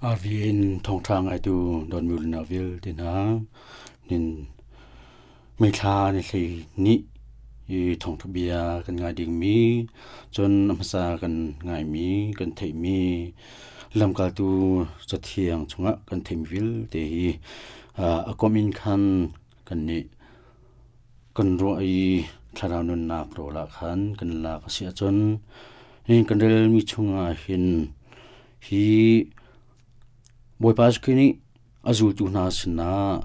Avin thawngṭha ngaitu dawtmi unau vialte hna, nin mithla ni hlei nih i thawngṭha bia kan ngai dingmi, cun a hmasa kan ngaimi, kan theihmi lamkaltu Cathiang chungah kan theihmi vialte hi a komh in khan kannih kan ruah i thlarau nunnak rawl ah khan kan lak a si ahcun hi kan relmi chungah hin hi Bawipa Jesuh Khrih nih a zultu hna sinah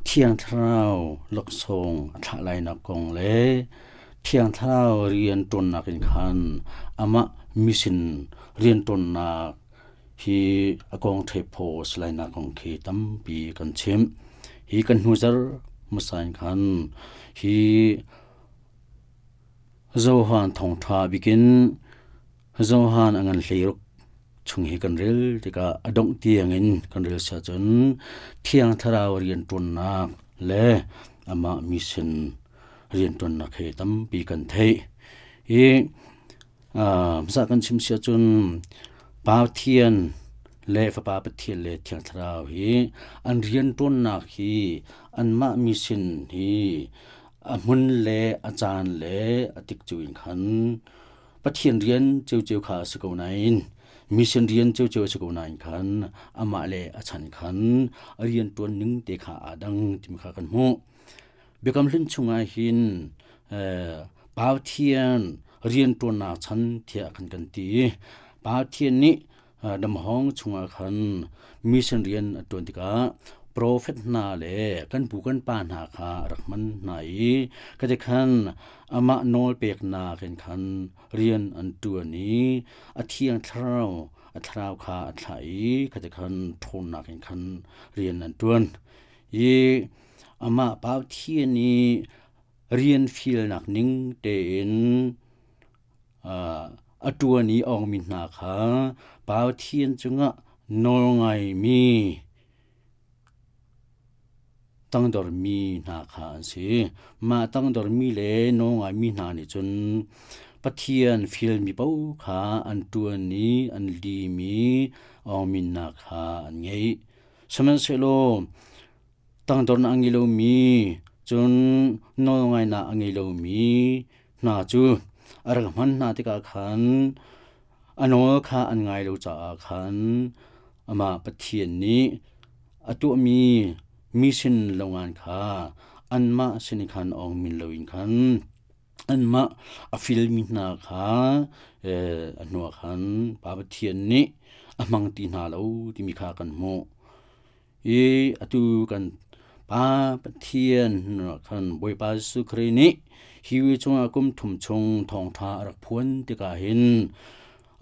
Thiang Thlarau laksawng a thlah lainak kong le Thiang Thlarau rian ṭuannak in khan amah mission rian ṭuannak hi a kong ṭhephaw a si lainak kong khi tampi kan chimh. Hi kan hnuzar hmasa in khan hi Johan thawngṭha bikin Johan a ngan hleiruk chung hi kan rel tikah a dongh tiangin kan rel sia cun Thiang Thlarau rianṭuannak le amah mission rianṭuannak he tampi kan theih. Hi Hmasa kan chim si ahcun Pathian le Fapa Pathian le Thiang Thlarau hi an rianṭuannak hi anmah mission hi a hmun le a caan le a tikcu in khan Pathian rian ciocio kha a si ko nain mission rian ciocio a si ko nain khan amah le a chan khan a rianṭuan ning te kha aa dang timi kha kan hmuh. Biakam Hlun chungah hin Pathian rianṭuannak chan tiah kan kan ti i Pathian nih damhawng chungah khan mission rian a ṭuan tikah profet hna le kan pu kan pa hna kha a rak hman hna i kati khan amah nawl peknak in khan rian an ṭuan i a thiang thlarau a thlarau kha a thlah i kati khan ṭhawnnak in khan rian an ṭuan i Amah Pathian i rian fialnak ning tein a ṭuan i a ongmi hna kha Pathian cungah nawlngaimi tangdormi hna kha an si. Mah tangdormi le nawlngaimi hna nih cun Pathian fialmi paoh kha an ṭuan i an lim i ongminnak kha an ngeih. Sihmanhsehlaw Tangdornak a ngei lomi, cun nawlngainak a ngei lomi hna cu a rak hman hna tikah khan a nawl kha an ngai lo caah khan amah Pathian nih a tuahmi mission longan kha anmah sin khan awng min loin khan anmah a filmi hna kha a hnuah khan Pa Pathian nih a hmang ti hna lo timi kha kan hmuh. I atu kan Pa Pathian khan Bawipa Jesuh Khrih nih hi chungah kum thum chung thawngṭha a rak phuan tikah hin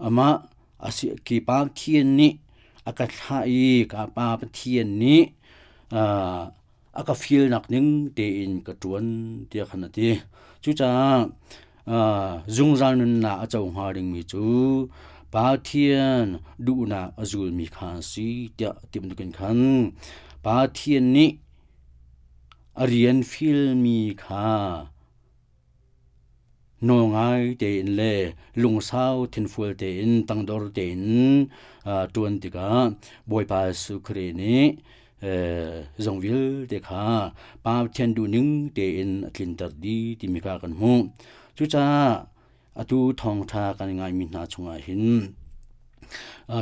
amah a si ki Pa Pathian nih a ka thlah i ka Pa Pathian nih a ka fialnak ning tein ka ṭuan tiah khan a ti. Cucaah zungzal nunnak a co hnga dingmi cu Pathian duhnak a zulmi kha a si tiah ti bantukin khan Pathian nih a rian fialmi kha nawlngai tein le lungsau thinfual tein tangdor tein ṭuan tikah Bawipa Jesuh Khrih nih zong vialte kha Pathian duhning tein a tlinter dih timi kha kan hmuh. Cucaah atu thawngṭha kan ngaimi hna chungah hin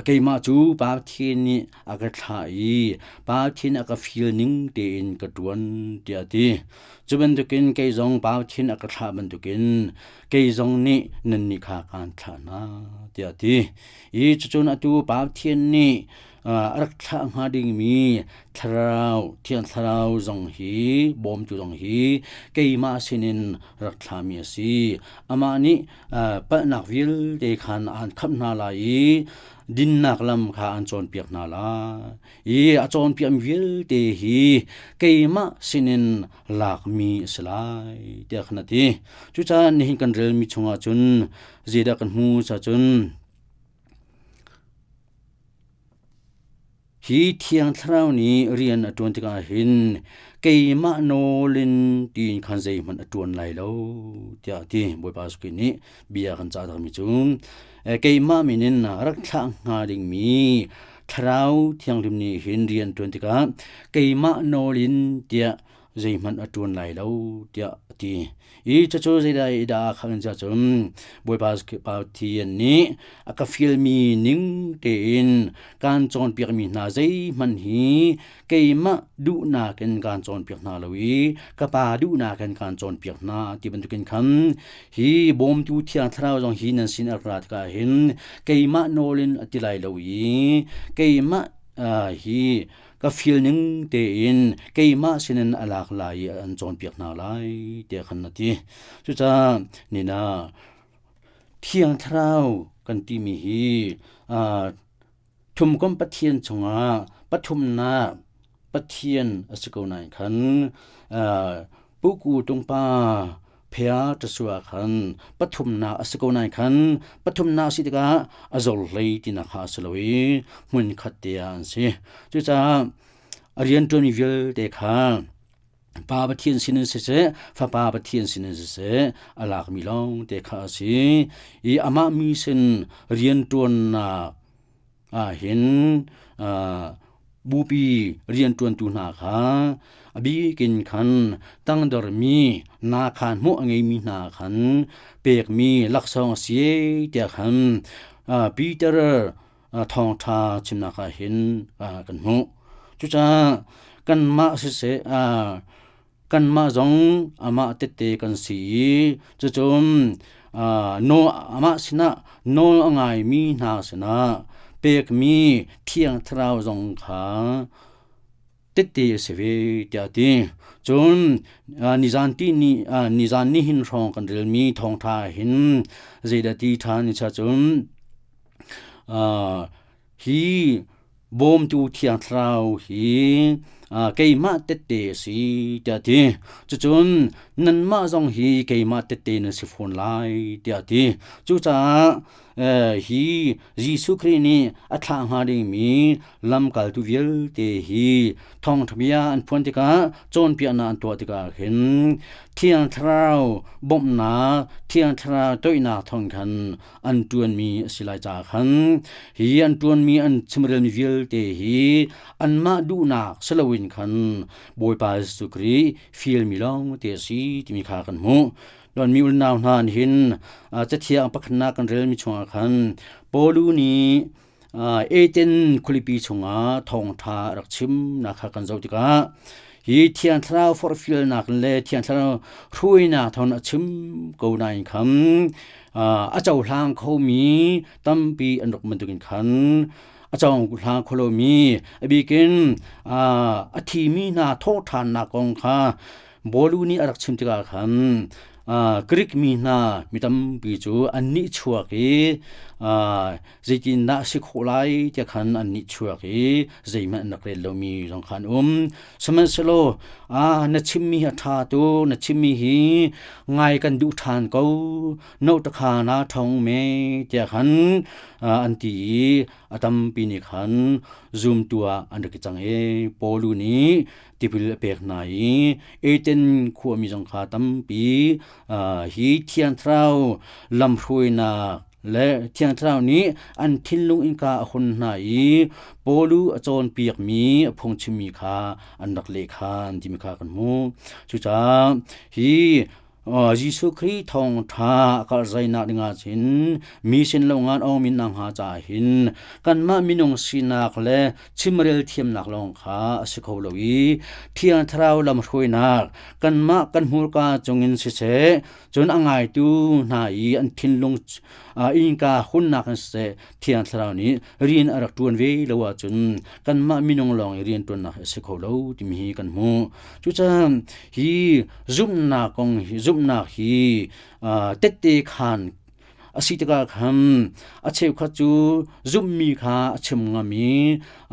keimah cu Pathian nih a ka thlah i Pathian a ka fial ning tein ka ṭuan tiah a ti. Cu bantukin kei zong Pathian a ka thlah bantukin kei zong nih nannih kha kaan thlah hna tiah a ti. I cucun atu Pathian nih a rak thlah hnga dingmi thlarau thiang thlarau zong hi bawmtu zong hi keimah sinin rak thlahmi a si amah nih palhnak vialte khan aan khamh hna lai i dinnak lam kha an cawnpiak hna lai i a cawnpiakmi vialte hi keimah sinin lakmi a si lai tiah khan a ti cucaah nihin kan relmi chungah cun zeidah kan hmu cun. Hi Thiang Thlarau nih rian a ṭuan tikah hin keimah nawl in tiin khan zeihmanh a ṭuan lai lo, tiah a ti. Bawipa Jesuh Khrih nih bia kan cah takmi cu keimah min in rak thlah hnga dingmi Thlarau Thianghlim nih hin rian ṭuan tikah keimah nawl in tiah zeihmanh a ṭuan lai lo tiah a ti. I cucu zeidah i dah kha in cun Bawipa Pathian nih a ka fialmi ning tein kaan cawnpiakmi hna zeihmanh hi keimah duhnak in kaan cawnpiak hna lo i ka Pa duhnak in kaan cawnpiak hna ti bantukin khan hi bawmtu Thiang Thlarau zong hi nan sin a rak ra tikah hin keimah nawl in a ti lai lo i keimah hi ka feel ning tein keimah sinin a lak lai i an cawnpiak hna lai tiah khan a ti. Cucaah nina Thiang Thlarau kan timi hi thumkomh Pathian chungah pathumnak Pathian a si ko nain khan Puku tungpa phia ṭasua khan pathumnak a si ko nain khan pathumnak a si tikah a zor hlei tinak kha a si lo i hmunkhat te ah an si. Cucaah a rianṭuanmi vialte kha Pa Pathian sinin siseh, Fapa Pathian sinin siseh, a lakmi lawng te kha a si i amah mi sin rianṭuannak ah hin bupi rianṭuantu hna kha a bikin khan tangdormi nakhaan hmuh a ngeimi hna khan pekmi laksawng a si tiah khan Peter thawngṭha chimnak ah hin kan hmuh. Cucaah kanmah siseh kanmah zong amah tette kan si i cucun amah sinah nawl a ngaimi hna sinah pekmi Thiang Thlarau zong kha tette a si ve tiah a ti. Cun nizan ti ni nizan nihin hrawng kan relmi thawngṭha hin zeidah ti ṭhan ni cun Hi bawmtu Thiang Thlarau hi keimah tette a si tiah a ti. Cucun nanmah zong hi keimah tette nan si fawn lai tiah a ti. Cucaah hi Jesuh Khrih nih a thlah hnga dingmi lamkaltu vialte hi thawngṭha bia an phuan tikah cawnpiaknak an tuah tikah khin Thiang Thlarau bawmhnak, Thiang Thlarau toihnak thawng khan an ṭuanmi a si lai caah khan hi an ṭuanmi an chimrelmi vialte hi anmah duhnak si loin khan Bawipa Jesuh Khrih fialmi lawng te a si timi kha kan hmuh. Tuanmi unau hna nih hin cathiang pakhatnak kan relmi chungah khan Paulu nih Aten khualipi chungah thawngṭha a rak chimnak kha kan zoh tikah hi Thiang Thlarau forhfialnak le Thiang Thlarau hruainak thawng a chim ko nain khan a cohlang khomi tampi an rak bantukin khan a cohlang kho lomi a bikin a thimi hna thawhṭhannak kong kha Bawlu nih a rak chim tikah khan Greek mi hna mi tampi cu an nihchuak i zeitindah a si khawh lai tiah khan an nihchuak i zeihmanh an rak rel lomi zong kha an um. Sihmanhsehlaw na chimmi hi a ṭha tuk, na chimmi hi ngai kan duh ṭhan ko, nohtakha na ṭhawng me tiah khan an ti i a tampi nih khan zumtu ah an rak i cang i Paulu nih tipil a pek hna i Aten khuami zong kha tampi hi Thiang Thlarau lamhruainak le Thiang Thlarau nih an thinlung innka a hun hna i Paulu a cawnpiakmi a phungchimmi kha an rak leh khan timi kha kan hmuh. Cucaah hi Jesuh Khrih thawngṭha a karhzainak dingah cun mi sin lo ngan awng min hnga caah hin kanmah minung sinak le chimrel thiamnak lawng kha a si kho lo i Thiang Thlarau lamhruainak kanmah kan hmurka cungin siseh cun a ngaitu hna i an thinlung innka hunnak in siseh Thiang Thlarau nih rian a rak ṭuan ve lo ahcun kanmah minung lawng i rianṭuannak hi a si kho lo timi hi kan hmuh. Cucaah hi zumhnak kong hi zumhnak hi tette khaan a si tikah khan a cheukhat cu zumhmi kha a chim ngam i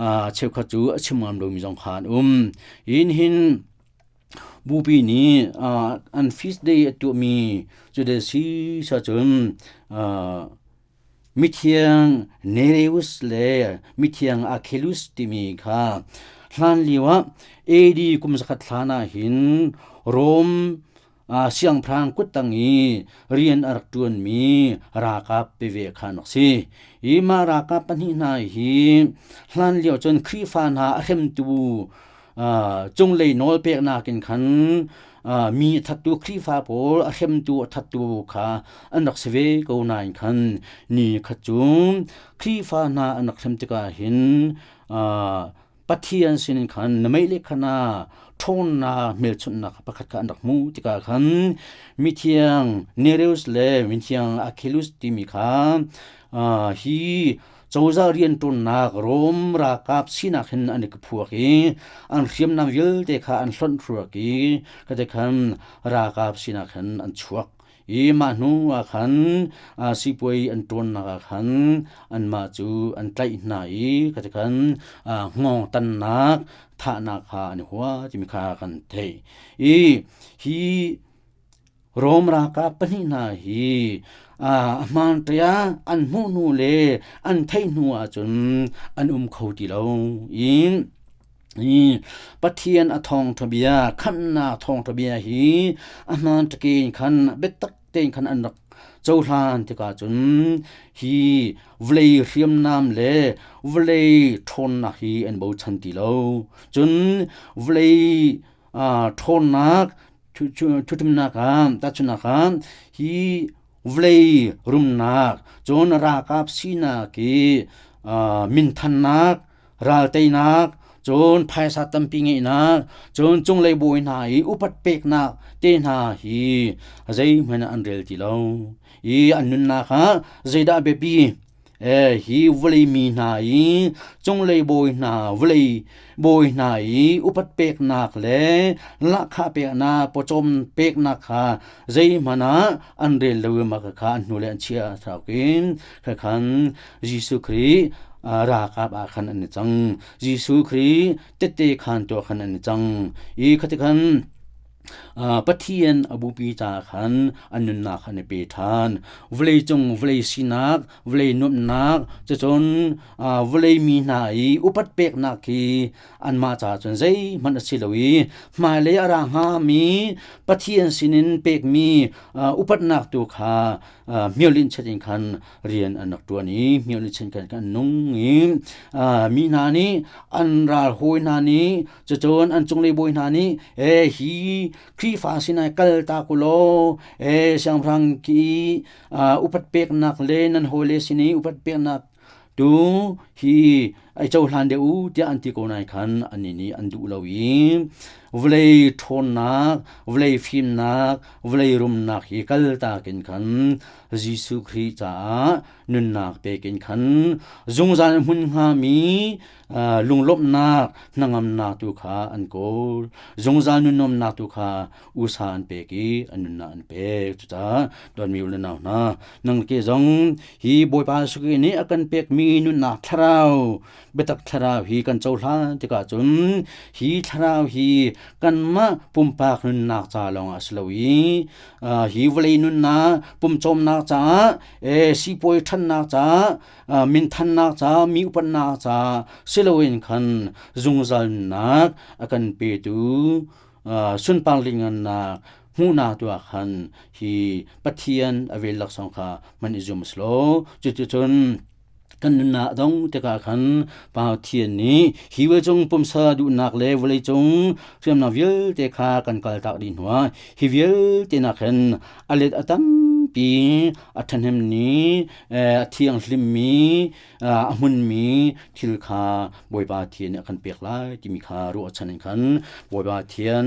a cheukhat cu a chim ngam lomi zong kha an um. Hin hin Bupi nih an feast day a tuahmi cu de si cun. Mithiang Nereus le mithiang Achilles timi kha hlanlio ah AD kum zakhat hlan ah hin Rom siangpahrang kuttang i rian a rak ṭuanmi ralkap veve kha an rak si. Hi mah ralkap pahnih hna hi hlanlio cun Khrihfa hna a hremtu cunglei nawlpeknak in khan mi a thattu Khrihfa pawl a hremtu a thattu kha an rak si ve ko nain khan ni khat cu Khrihfa hna an rak hrem tikah hin Pathian sinin khan na mei le khan ah ṭhawnnak hmelchunhnak pakhat kha an rak hmuh tikah khan mithiang Nereus le mithiang Achilles timi kha hi cozah rianṭuannak Rom ralkap sinak hin an i phuak i an hriamnam vialte kha an hlonh hruak i kate khan ralkap sinak hin an chuak i mah hnu ah khan sipuai an ṭuannak ah khan anmah cu an tlaih hna i kate khan hngawng tannak thahnak kha an i hua timi kha kan theih i hi Rom ralkap pahnih hna hi a hmaan ṭia an hmuh hnu le an theih hnu ahcun an um kho ti lo i Pathian a thawngṭha bia, khamhnak thawngṭha bia hi a hmaan ṭakin khan biatak tein khan an rak cohlan tikah cun hi vawlei hriamnam le vawlei ṭhawnnak hi an bochan ti lo. Cun vawlei ṭhawnnak ṭhuṭhumnak ah tahchunhnak ah hi vawlei rumnak cun ralkap sinak i minthannak ralteinak cun phaisa tampi ngeihnak cun cunglei bawi hna i upat peknak te hna hi zeihmanh an rel ti lo i an nunnak ah zeidah biapi hi vawlei mi hna i cunglei bawi hna vawlei bawi hna i upat peknak le lahkhah peknak pawcawm peknak kha zeihmanh ah an rel lo i mah kha an hnu le an chia thlauh in khan Jesuh Khrih ralkap ah khan an i cang. Jesuh Khrih tette khan tuah khan an i cang. I khati khan Pathian a bupi caah khan an nunnak an i pe ṭhan. Vawleicung vawlei sinak, vawlei nuamhnak, cucun vawlei mi hna i upat peknak hi anmah caah cun zeihmanh a si lo i hmailei a ra hngami Pathian sinin pekmi upatnak tu kha hmiolinh chet in khan rian an rak ṭuan i hmiolinh chet in khan an nung i mi hna nih an ral hawi hna nih cucun an cunglei bawi hna nih e hi Khrihfa sinah kal ta ku law e siangpahrang khi upat peknak le nan hawile sin i upat peknak tu hi ai cohlan deuh u tiah an ti ko nain khan annih nih an duh lo i vawlei ṭhawnnak vawlei fimnak vawlei rumnak hi kaltak in khan Jesuh Khrih caah nunnak pek in khan zungzal hmun hngami lunglawmhnak hnangamnak tu kha an kawl zungzal nunnuamnak tu kha usa an pek i an nunnak an pek. Cucaah dawtmi u le nau hna, nang ke zong hi Bawipa Jesuh Khrih nih a kan pekmi nunnak thlarau biatak thlarau hi kan cohlan tikah cun hi thlarau hi kanmah pumpak nunnak ca lawngah a si lo i hi vawlei nunnak pumcawmnak caah sipuai ṭhannak caah minthannak ca mi upatnak ca si loin khan zungzal nunnak a kan petu sunpar lingannak hmuhnak tu ah khan hi Pathian a vel laksawng kha hman i zum a si lo. Cuticun kan nunnak dong tikah khan Pathian nih hi vawleicung pumsa duhnak le vawleicung hriamnak vialte kha kan kaltak dih hnuah hi vialte nak hin a let a tampi a ṭhahnem ni a thianghlimmi a hmunmi thil kha Bawipa Thian nih a kan pek lai timi kha ruahchan in khan Bawipa Thian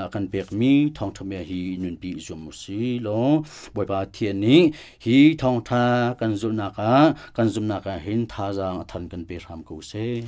a kan pekmi thawngṭha bia hi nunpi i zuam u si law Bawipa Thian nih hi thawngṭha kan zulhnak ah kan zumhnak ah hin thazaang a than kan pe hram ko seh.